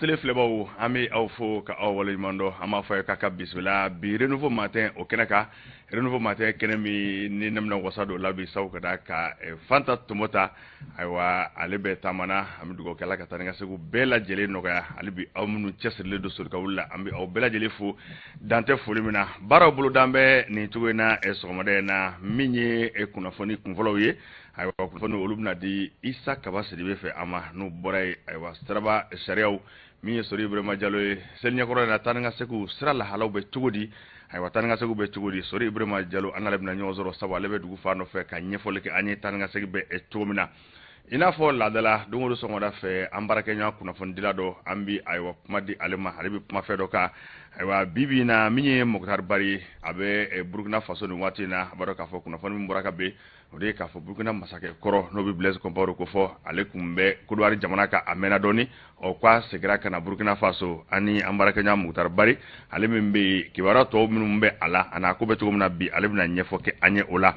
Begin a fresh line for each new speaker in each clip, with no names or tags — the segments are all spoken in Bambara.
Télé filɛbaw, an bɛ aw fo ka aw waleɲuman dɔn. An b'a fɔ a ye k'a ka bisimila bi Renouveau Matin o kɛnɛ kan. Renouveau Matin kɛnɛ min ni ne bɛna wasa don la bi sabu ka da ka Fanta Tomota, ayiwa, ale bɛ taama na. An bɛ dugawu kɛ Ala ka taa ni ka segin bɛɛ lajɛlen nɔgɔya. Hali bi, aw minnu cɛsirilen don soli ka wuli la, an bɛ aw bɛɛ lajɛlen fo dan tɛ foli min na. Baaraw boloda bɛ nin cogo in na sɔgɔmada in na. Min ye kunnafoni kunfɔlɔw ye, ayiwa, kunnafoni olu bɛna di Isa Kaba Sidibe fɛ an ma. N'o bɔra yen, ayiwa, siraba sariyaw, min ye Sori Ibrahima Jalo ye, seli ɲɛkɔrɔ na, taa ni ka seginw sira lahalaw bɛ cogo di? Ayiwa, taa ni ka seginw bɛ cogo di? Sori Ibrahima Jalo, an n'ale bɛna ɲɔgɔn sɔrɔ, sabu ale bɛ dugu fan nɔfɛ ka ɲɛfɔli kɛ an ye taa ni ka segin bɛ cogo min na. I n'a fɔ laadala, don o don sɔgɔmada fɛ, an baarakɛɲɔgɔn kunnafonidila dɔ, an bɛ, ayiwa, kuma di ale ma, ale bɛ kuma fɛn dɔ kan. Ayiwa, bi bi in na, min ye Mokutari Bari, a bɛ Burukina Faso nin waati in na. A b'a dɔn k'a fɔ kunnafoni min bɔra ka bin, o de ye k'a fɔ Burukina masakɛ kɔrɔ, n'o bɛ Blaise Compaoré ko fɔ, ale tun bɛ Kodowari jamana kan a mɛnna dɔɔni. Ɔ, k'a seginna ka na Burukina Faso. Ani an baarakɛɲɔgɔn Mukutari Bari, ale min bɛ yen, kibaruya tɔw minnu bɛ a la, a n'a ko bɛ cogo min na bi, ale bɛna ɲɛfɔ kɛ an ye o la.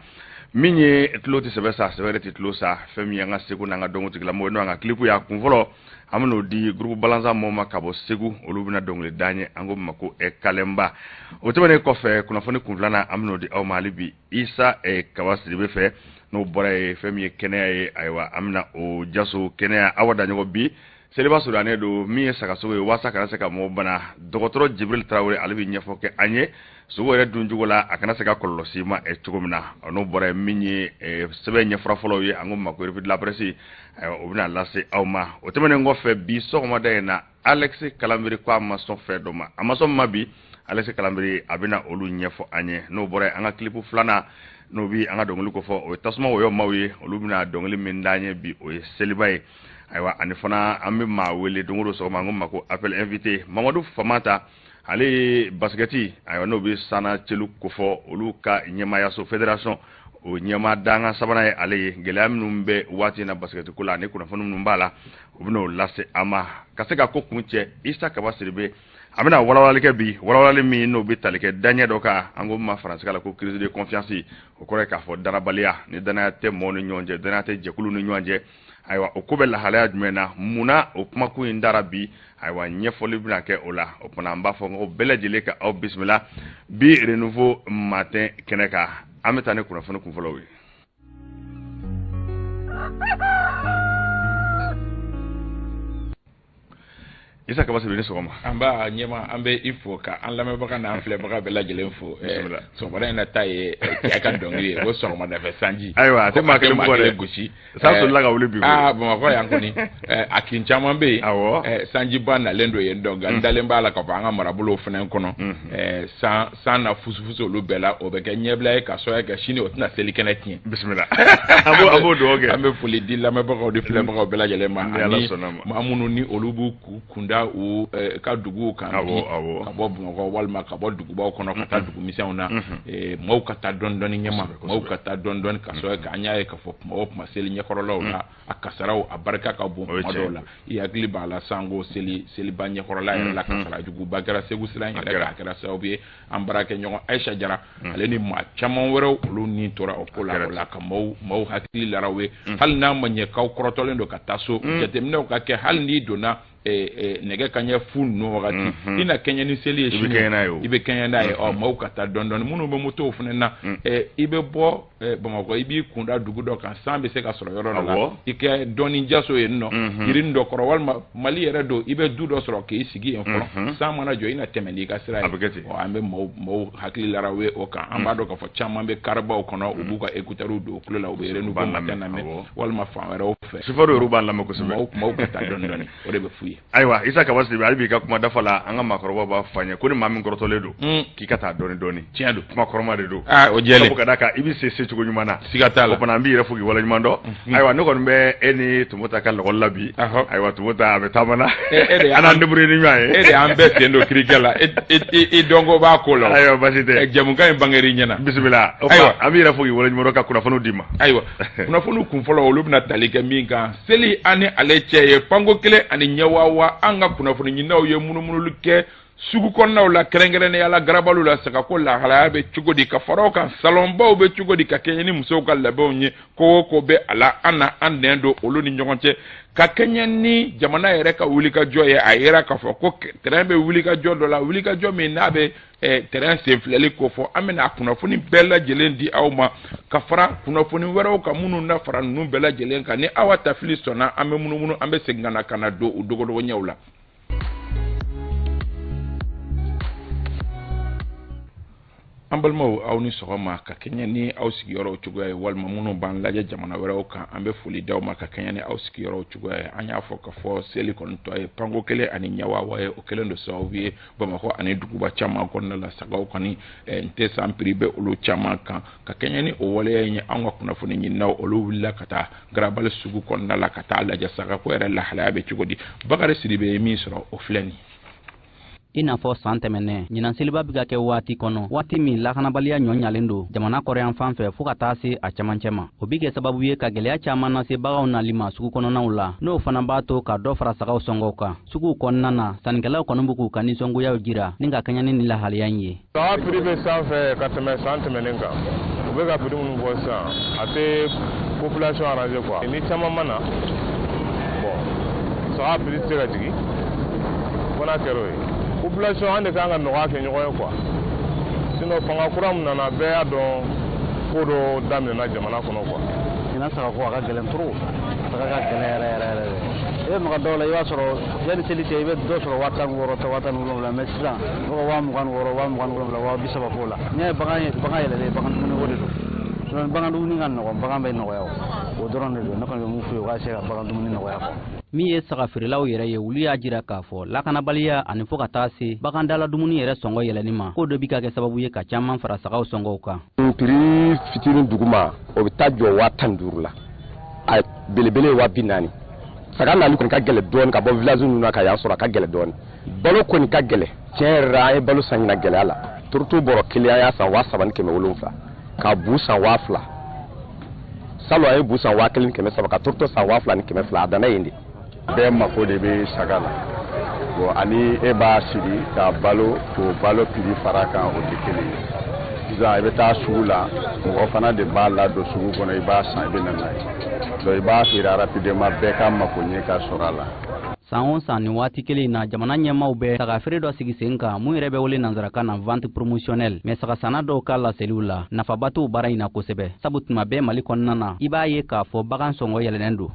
Min ye tulo tɛ sɛbɛ sa, sɛbɛ tɛ tulo sa, fɛn min ye an ka seko n'an ka dɔnko tigilamɔgɔ, n'o an ka clip y'a kun fɔlɔ, an bɛn'o di groupe Balanzan mɔgɔw ma ka bɔ Segu. Olu bɛna dɔnkili da an ye, an ko ma ko Kalenba. O tɛmɛnen kɔfɛ, kunnafoni kun filanan, an bɛn'o di aw ma hali bi Isa Kaba Sidibe fɛ. N'o bɔra yen, fɛn min ye kɛnɛya ye, ayiwa, an bɛna o jaso kɛnɛya. Awa Daɲɔgɔ, bi seliba surunyalen don, min ye sagasogo ye, waasa kana se ka mɔgɔ bana, dɔgɔtɔrɔ Jibril Tarawele, ale bɛ ɲɛfɔ kɛ an ye sogo yɛrɛ duncogo la, a kana se ka kɔlɔlɔ s'i ma cogo min na. N'o bɔra yen, min ye sɛbɛn ɲɛfura fɔlɔw ye, an ko ma ko revue de la presse, ayiwa, o bɛna lase aw ma. O tɛmɛnen kɔfɛ, bi sɔgɔmada in na, Alex Kalanbiri ko a ma sɔn fɛn dɔ ma, a ma sɔn ma bi, Alex Kalanbiri, a bɛna olu ɲɛfɔ an ye. N'o bɔra yen, an ka clip filanan, n'o bi an ka dɔnkili ko fɔ, o ye Tasuma Wɔyɔ maaw ye. Olu bɛna dɔnkili min d'an ye bi, o ye seliba ye. Ayiwa, ani fana an bɛ maa wele don o don sɔgɔma, an ko ma ko appel invité, Mamadu Famanta, ale ye basikɛti, ayiwa, n'o bɛ Sana Celu kofɔ, olu ka ɲɛmaayaso fédération o ɲɛmaa dankan sabanan ye ale ye. Gɛlɛya minnu bɛ waati in na basikɛti ko la, ani kunnafoni minnu b'a la, u bɛn'o lase an ma. Ka se ka ko kun cɛ, Isa Kaba Sidibe, a bɛna walawalali kɛ bi, walawalali min n'o bɛ tali kɛ daɲɛ dɔ kan, an ko ma faransikan la ko crise de confiance. O kɔrɔ ye k'a fɔ danabaliya, ni danaya tɛ mɔgɔw ni ɲɔgɔn cɛ, danaya tɛ jɛkulu ni ɲɔgɔn cɛ. Ayiwa, o ko bɛ lahalaya jumɛn na? Munna o kumakun in dara bi? Ayiwa, ɲɛfɔli bɛna kɛ o la. O tuma, an b'a fɔ ko bɛɛ lajɛlen ka aw bisimila bi Renouveau Matin kɛnɛ kan. An bɛ taa ni kunnafoni kunfɔlɔw ye. Isa Kaba Sidibe, ni sɔgɔma.
An b'a ɲɛma, an bɛ i fo ka an lamɛnbaga n'an filɛbaga bɛɛ lajɛlen fo. Sɔgɔmada in na ta ye cɛ ka dɔnkili ye ko sɔgɔmadafɛ sanji.
Ayiwa, a tɛ maa kelen bugɔ dɛ.
Gosi.
San solila ka wuli bi.
Aa, Bamakɔ yan kɔni, a kin caman bɛ yen. Sanjiba nalen don yen dɔn, nka n dalen b'a la k'a fɔ an ka marabolow fana kɔnɔ, san san na fusufusu olu bɛɛ la, o bɛ kɛ ɲɛbila ye ka sɔrɔ kɛ sini o tɛna selikɛnɛ tiɲɛ.
Bisimila, an b'o dugawu kɛ.
An bɛ foli di lamɛnbagaw ni filɛbagaw bɛɛ lajɛlen ma.
Ni Ala sɔnna ma.
Maa minnu ni olu b'u kunda u ka duguw kan bi, ka bɔ Bamakɔ walima ka bɔ dugubaw kɔnɔ ka taa dugu misɛnw na, maaw ka taa dɔɔni dɔɔni ɲɛma, maaw ka taa dɔɔni dɔɔni ka sɔrɔ k'an y'a ye k'a fɔ kuma o kuma seli ɲɛkɔrɔlaw la, a kasaraw a barika ka bon kuma dɔw la. I hakili b'a la, sango seli seliba ɲɛkɔrɔla yɛrɛ la, kasara juguba kɛra Segu sira in yɛrɛ kan. A kɛra sababu ye an baarakɛɲɔgɔn Ayisa Jara, ale ni maa caman wɛrɛw, olu ni tora o ko la. O la, ka maaw hakili laraw ye, hali n'a ma ɲɛ k'aw kɔrɔtɔlen don ka taa so, jateminɛw ka kɛ. Hali n'i donna nɛgɛ kanɲɛ fu ninnu wagati, i na kɛɲɛ ni seli ye sini, i bɛ kɛɲɛ n'a ye. Ɔ, maaw ka taa dɔɔni dɔɔni. Minnu bɛ motow fana na, i bɛ bɔ Bamakɔ, i b'i kunda dugu dɔ kan, san bɛ se ka sɔrɔ yɔrɔ dɔ la, i kɛ dɔɔni jaso yen nɔ yirini dɔ kɔrɔ, walima Mali yɛrɛ don, i bɛ du dɔ sɔrɔ k'i sigi yen fɔlɔ, san mana jɔ, i na tɛmɛ n'i ka sira ye. Ɔ, an bɛ maaw hakili laraw ye o kan. An b'a dɔn k'a fɔ caman bɛ karibaw kɔnɔ, u b'u ka écouteurs don u tulo la, u bɛ Renouveau Matin lamɛn walima fan wɛrɛw fɛ.
Sofɛriw yɛrɛ b'an lamɛn kosɛbɛ.
Maaw ka taa dɔɔni dɔɔni, o de bɛ f'u ye.
Ayiwa, Isa Kaba Sidibe, hali b'i ka kuma dafa la, an ka maakɔrɔbaw b'a fɔ an ye ko ni maa min kɔrɔtɔlen don, k'i ka taa dɔɔni dɔɔni.
Tiɲɛ don.
Kuma kɔrɔma de don.
Aa, o jɛlen.
Sabu ka d'a kan i bɛ se secogo ɲuman na.
Siga t'a la.
O fana, an b'i yɛrɛ fo k'i waleɲuman dɔn. Ayiwa, ne kɔni bɛ e ni Tomota ka lakɔli la bi. Ayiwa, Tomota, a bɛ taama na.
E de
an n'an débrouiller ni ɲɔgɔn ye.
E de y'an bɛɛ sen don kirikɛ la. I dɔnko b'a ko la.
Ayiwa, baasi tɛ.
Jɛmukan in banger'i ɲɛna.
Bisimila. Ayiwa, an b'i yɛrɛ fo k'i waleɲuman dɔn ka kunnafoniw d'i ma.
Ayiwa, kunnafoniw kunfɔlɔ, olu bɛna tali kɛ min kan, seli an ni ale cɛ ye panko kelen ani ɲɛwawa. An ka kunnafoni ɲininaw ye munumunuli kɛ. Sugu kɔnɔnaw la, kɛrɛnkɛrɛnnenya la garabaliw la, sagako lahalaya bɛ cogo di? Ka fara o kan, salɔnbaw bɛ cogo di ka kɛɲɛ ni musow ka labɛnw ye? Ko o ko bɛ a la, an na an nɛn don olu ni ɲɔgɔn cɛ ka kɛɲɛ ni jamana yɛrɛ ka wulikajɔ ye. A yira k'a fɔ ko tɛrɛn bɛ wulikajɔ dɔ la, wulikajɔ min n'a bɛ tɛrɛn senfilɛli kofɔ. An bɛna kunnafoni bɛɛ lajɛlen di aw ma ka fara kunnafoni wɛrɛw kan minnu na fara ninnu bɛɛ lajɛlen kan. Ni Awa Tafili sɔnna, an bɛ munumunu, an bɛ segin ka na ka na don u dogodogoɲɛw la. An balimaw, aw ni sɔgɔma. Ka kɛɲɛ ni aw sigiyɔrɔw cogoya ye, walima minnu b'an lajɛ jamana wɛrɛw kan, an bɛ foli d'aw ma ka kɛɲɛ ni aw sigiyɔrɔw cogoya ye. An y'a fɔ k'a fɔ seli kɔni tɔ ye panko kelen ani ɲɛwawa ye. O kɛlen don sababu ye Bamakɔ ani duguba caman kɔnɔna la, sagaw kɔni n tɛ san prix bɛ olu caman kan. Ka kɛɲɛ ni o waleya in ye, an ka kunnafoni ɲininaw, olu wulila ka taa garabali sugu kɔnɔna la ka taa lajɛ sagako yɛrɛ lahalaya bɛ cogo di. Bakari Sidibe ye min sɔrɔ, o filɛ nin.
I n'a fɔ san tɛmɛnɛ, ɲinan seliba bɛ ka kɛ waati kɔnɔ, waati min lakanabaliya ɲɔ ɲalen don jamana kɔrɔyan fan fɛ fɔɔ ka taa se a camancɛ ma. O bi kɛ sababu ye ka gwɛlɛya caaman lase baganw nali ma sugu kɔnɔnaw la, n'o fana b'a to ka dɔ fara sagaw sɔngɔw kan. Suguw kɔnɔna na, sannikɛlaw kɔni b'u k'u ka nisɔngoyaw jira ni ka kɛɲɛ ni nin lahaliya in ye.
Saga prix bɛ sanfɛ ka tɛmɛ san tɛmɛnen kan. U bɛ ka prix minnu fɔ sisan, a tɛ population arranger quoi. Ni caman ma na, bon, saga prix tɛ se ka jigin fo n'a kɛra o ye. Population, an de kan ka nɔgɔya kɛ ɲɔgɔn ye quoi. Sinon fanga kura min nana, bɛɛ y'a dɔn ko dɔ daminɛna jamana kɔnɔ quoi.
Ɲinan sagako a ka gɛlɛn trop, saga ka gɛlɛn yɛrɛ yɛrɛ yɛrɛ. I bɛ maga dɔw la, i b'a sɔrɔ yanni seli cɛ, i bɛ dɔ sɔrɔ 16 000, 17,000, mais sisan i bɛ ka 26 000, 27,000, 30 000 f'o la. N'i y'a ye bagan ye bagan yɛlɛlen, bagan dumuniko de don. Sinon bagan dumuni ka nɔgɔn, bagan bɛ nɔgɔya, o dɔrɔn de don. Ne kɔni bɛ mun f'u ye, u ka se ka bagan dumuni nɔgɔya quoi.
Min ye saga feerelaw yɛrɛ ye, olu y'a jira k'a fɔ lakanabaliya ani fɔɔ ka taa se bagandala dumuni yɛrɛ sɔngɔ yɛlɛni ma, k'o dɔ bi ka kɛ sababu ye ka caaman fara sagaw sɔngɔw kan.
Prix fitinin duguma, o bɛ taa jɔ 15 000 la, a belebele ye 40 000. Saga nali kɔni ka gɛlɛ dɔɔni ka bɔ village ninnu na ka yan sɔrɔ, a ka gɛlɛ dɔɔni. Balo kɔni ka gɛlɛ tiɲɛ yɛrɛ la. An ye balo san ɲina gɛlɛya la. Tourteau bɔrɔ kelen, an y'a san 3700, ka bu san 2000. Salon, an ye bu san 1300, ka tourteau san 2200. A danna yen de.
Bɛɛ mako de bɛ saga la. Bon, ani e b'a siri k'a balo, k'o balo prix fara kan, o tɛ kelen ye. Sisan i bɛ taa sugu la, mɔgɔ fana de b'a ladon sugu kɔnɔ, i b'a san, i bɛ na n'a ye. Donc i b'a feere rapidement, bɛɛ ka mako ɲɛ ka sɔrɔ a la.
San o san, nin waati kelen in na, jamana ɲɛmaw bɛ saga feere dɔ sigi sen kan, mun yɛrɛ bɛ wele nansarakan na vente promotionnelle. Mais sagasanna dɔw ka laseliw la, nafaba t'o baara in na kosɛbɛ, sabu tuma bɛɛ Mali kɔnɔna na, i b'a ye k'a fɔ bagan sɔngɔ yɛlɛnnen don.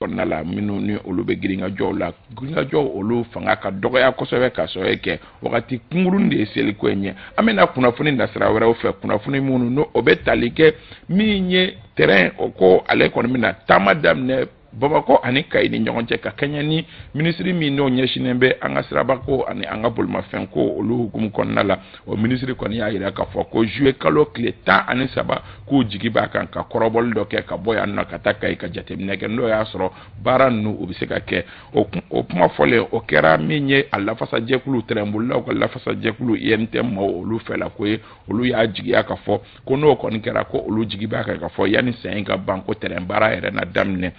Kɔnɔna la, minnu ni olu bɛ girinkajɔw la, girinkajɔw olu fanga ka dɔgɔya kosɛbɛ ka sɔrɔ kɛ wagati kunkurunnin de ye seliko in ye. An bɛna kunnafoni nasira wɛrɛw fɛ, kunnafoni minnu n'o o bɛ tali kɛ min ye tɛrɛn o ko, ale kɔni bɛna taama daminɛ Bamakɔ ani Kayi ni ɲɔgɔn cɛ, ka kɛɲɛ ni minisiri min n'o ɲɛsinnen bɛ an ka sirabako ani an ka bolimafɛnko olu hukumu kɔnɔna la. O minisiri kɔni y'a jira k'a fɔ ko juillet kalo tile 13, k'u jigi b'a kan ka kɔrɔbɔli dɔ kɛ ka bɔ yan nɔ ka taa Kayi, ka jateminɛ kɛ n'o y'a sɔrɔ baara ninnu u bɛ se ka kɛ. O kuma fɔlen, o kɛra min ye a lafasajɛkulu, tɛrɛnbolilaw ka lafasajɛkulu UNTM maaw olu fɛla ko ye. Olu y'a jigiya ka fɔ ko n'o kɔni kɛra, ko olu jigi b'a kan ka fɔ yanni san in ka ban, ko tɛrɛn baara yɛrɛ na daminɛ.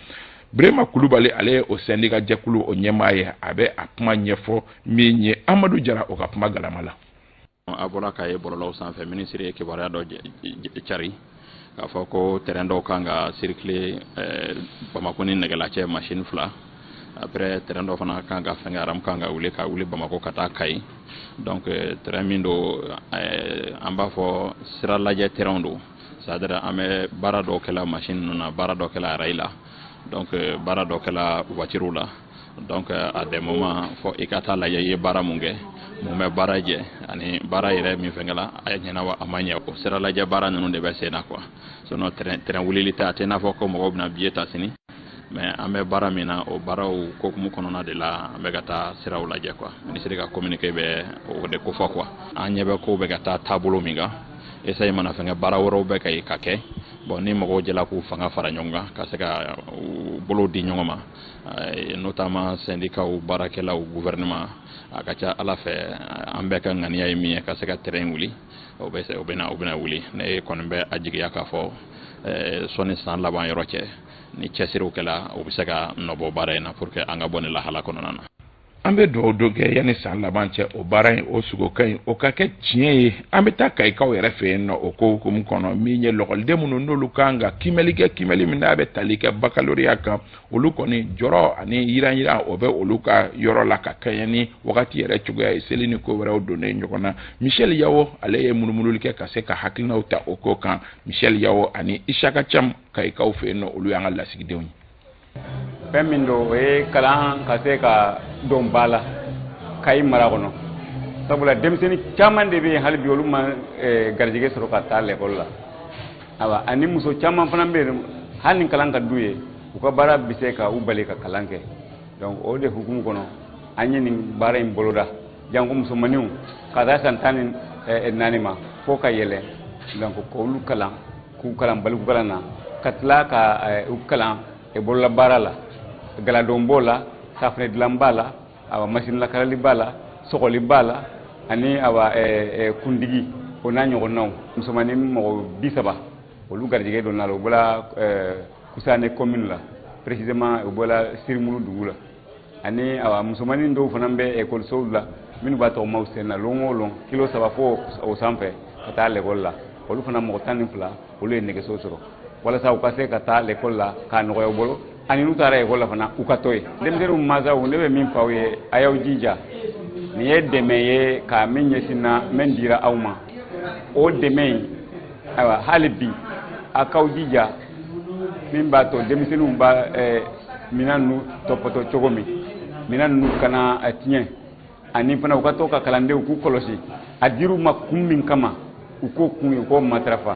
Birema Kulubali, ale ye o syndicat jɛkulu o ɲɛmaa ye. A bɛ a kuma ɲɛfɔ min ye Amadu Jara, o ka kuma galama la.
A bɔra k'a ye bɔlɔlɔw sanfɛ, minisiri ye kibaruya dɔ cari k'a fɔ ko tɛrɛn dɔw kan ka circuler Bamako ni Nɛgɛla cɛ, machine fila. Après, tɛrɛn dɔ fana kan ka fɛngɛ, rames kan ka wuli ka wuli Bamako ka taa Kayi. Donc tɛrɛn min don, an b'a fɔ sira lajɛ tɛrɛnw don, c'est à dire an bɛ baara dɔw kɛla machine ninnu na, baara dɔw kɛla rail la, donc baara dɔw kɛla voiture la. Donc à des moments, fɔ i ka taa lajɛ i ye baara mun kɛ, mun bɛ baara jɛ, ani baara yɛrɛ min fɛngɛ la, a ɲɛna wa a ma ɲɛ. O sira lajɛ baara ninnu de bɛ sen na quoi. Sinon tɛrɛn wulili tɛ, a tɛ i n'a fɔ ko mɔgɔw bɛna billet ta sini. Mais an bɛ baara min na, o baaraw kokumu kɔnɔna de la, an bɛ ka taa siraw lajɛ quoi. Minisiri ka communiqué bɛ o de kofɔ quoi. An ɲɛ bɛ kow bɛ ka taa taabolo min kan, essaye mana fɛngɛ, baara wɛrɛw bɛ ka kɛ. Bon, ni mɔgɔw jɛla k'u fanga fara ɲɔgɔn kan ka se ka u bolo di ɲɔgɔn ma, notamment syndicats, baarakɛlaw, gouvernement, a ka ca ala fɛ, an bɛɛ ka ŋaniya ye min ye ka se ka terrain wuli, o bɛ o bɛna o bɛna wuli. Ne kɔni bɛ a jigiya k'a fɔ sɔnni san laban yɔrɔ cɛ, ni cɛsiriw kɛla, o bɛ se ka nɔbɔ baara in na pour que an ka bɔ nin lahala kɔnɔna na.
An bɛ dugawu don kɛ yanni san laban cɛ, o baara in, o sogo ka ɲi, o ka kɛ tiɲɛ ye. An bɛ taa Kayikaw yɛrɛ fɛ yen nɔ. O ko hukumu kɔnɔ, min ye lɔkɔliden minnu n'olu kan ka kiimɛli kɛ, kiimɛli min n'a bɛ tali kɛ bakaloriya kan, olu kɔni jɔrɔ ani yiranyiran o bɛ olu ka yɔrɔ la ka kɛɲɛ ni wagati yɛrɛ cogoya ye, seli ni ko wɛrɛw donnen ɲɔgɔn na. Michel Yawo, ale ye munumunuli kɛ ka se ka hakilinaw ta o ko kan. Michel Yawo ani Isaka Cam, Kayikaw fɛ yen nɔ, olu y'an ka lasigidenw ye.
Fɛn min don, o ye kalan ka se ka don ba la Kayi mara kɔnɔ, sabula denmisɛnnin caman de bɛ yen hali bi, olu ma garijɛgɛ sɔrɔ ka taa lɛkɔli la. Awa, ani muso caman fana bɛ yen, hali ni kalan ka d'u ye, u ka baara bɛ se ka u bali ka kalan kɛ. Donc o de hukumu kɔnɔ, an ye nin baara in boloda, janko musomaninw ka taa san 14 ma fo ka yɛlɛ. Donc k'olu kalan, k'u kalan balikukalan na, ka tila ka u kalan bololabaara la. Galadon b'o la, safunɛ dilan b'a la, awa, masini lakalali b'a la, sɔgɔli b'a la, ani awa kundigi, o n'a ɲɔgɔnnaw. Musomanin mɔgɔ 30, olu garijɛgɛ donna la. U bɔra Kusane commune la, précisément u bɔra Sirimuru dugu la. Ani awa, musomanin dɔw fana bɛ ekɔlisow la, minnu b'a tɔgɔma u sen na lon o lon kilo 3 fo o sanfɛ ka taa lekɔli la, olu fana mɔgɔ 12, olu ye nɛgɛso sɔrɔ walasa u ka se ka taa lekɔli la k'a nɔgɔya u bolo, ani n'u taara ekɔli la fana, u ka to yen. Denmisɛnninw mansaw, ne bɛ min fɔ aw ye, a y'aw jija. Nin ye dɛmɛ ye ka min ɲɛsin na, min dira aw ma, o dɛmɛ in, ayiwa, hali bi a k'aw jija, min b'a to denmisɛnninw b'a minɛn ninnu tɔpɔtɔ cogo min, minɛn ninnu kana tiɲɛ, ani fana u ka to ka kalandenw k'u kɔlɔsi, a dir'u ma kun min kama, u k'o kun ye, u k'o matarafa.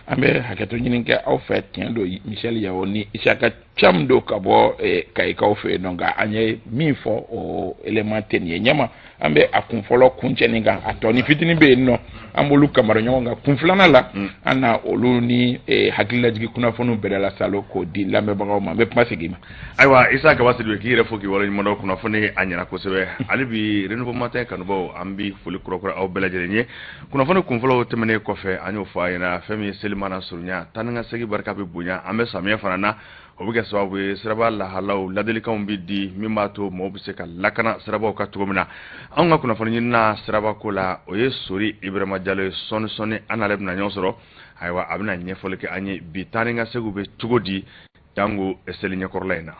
An bɛ hakɛto ɲini kɛ aw fɛ. Tiɲɛ don, Michel Yawo ni Isaka Cam don ka bɔ Kayikaw fɛ yen nɔ, nka an ye min fɔ, o élément tɛ nin ye. Ɲɛma, an bɛ a kun fɔlɔ kuncɛ nin kan, a tɔ ni fitinin bɛ yen nɔ, an b'olu kamara ɲɔgɔn kan kun filanan la. An na olu ni hakililajigi kunnafoniw bɛɛ la salo k'o di lamɛnbagaw ma. N bɛ kuma segin ma.
Ayiwa, Isa Kaba Sidibe, k'i yɛrɛ fo k'i waleɲuman dɔn. Kunnafoni a ɲɛna kosɛbɛ. Hali bi, Renouveau Matin kanubaw, an bi foli kurakura aw bɛɛ lajɛlen ye. Kunnafoni kunfɔlɔw tɛmɛnen kɔfɛ, an y'o fɔ a ɲɛna, fɛn min ye seli mana surunya, taa ni ka segin barika bɛ bonya. An bɛ samiyɛ fana na, o bɛ kɛ sababu ye siraba lahalaw ladilikanw bɛ di, min b'a to mɔgɔw bɛ se ka lakana sirabaw kan cogo min na. Anw ka kunnafoni ɲinina siraba ko la, o ye Sori Ibrahima Jalo ye. Sɔɔni sɔɔni an n'ale bɛna ɲɔgɔn sɔrɔ. Ayiwa, a bɛna ɲɛfɔli kɛ an ye bi taa ni ka seginw bɛ cogo di, jango seli ɲɛkɔrɔla in na.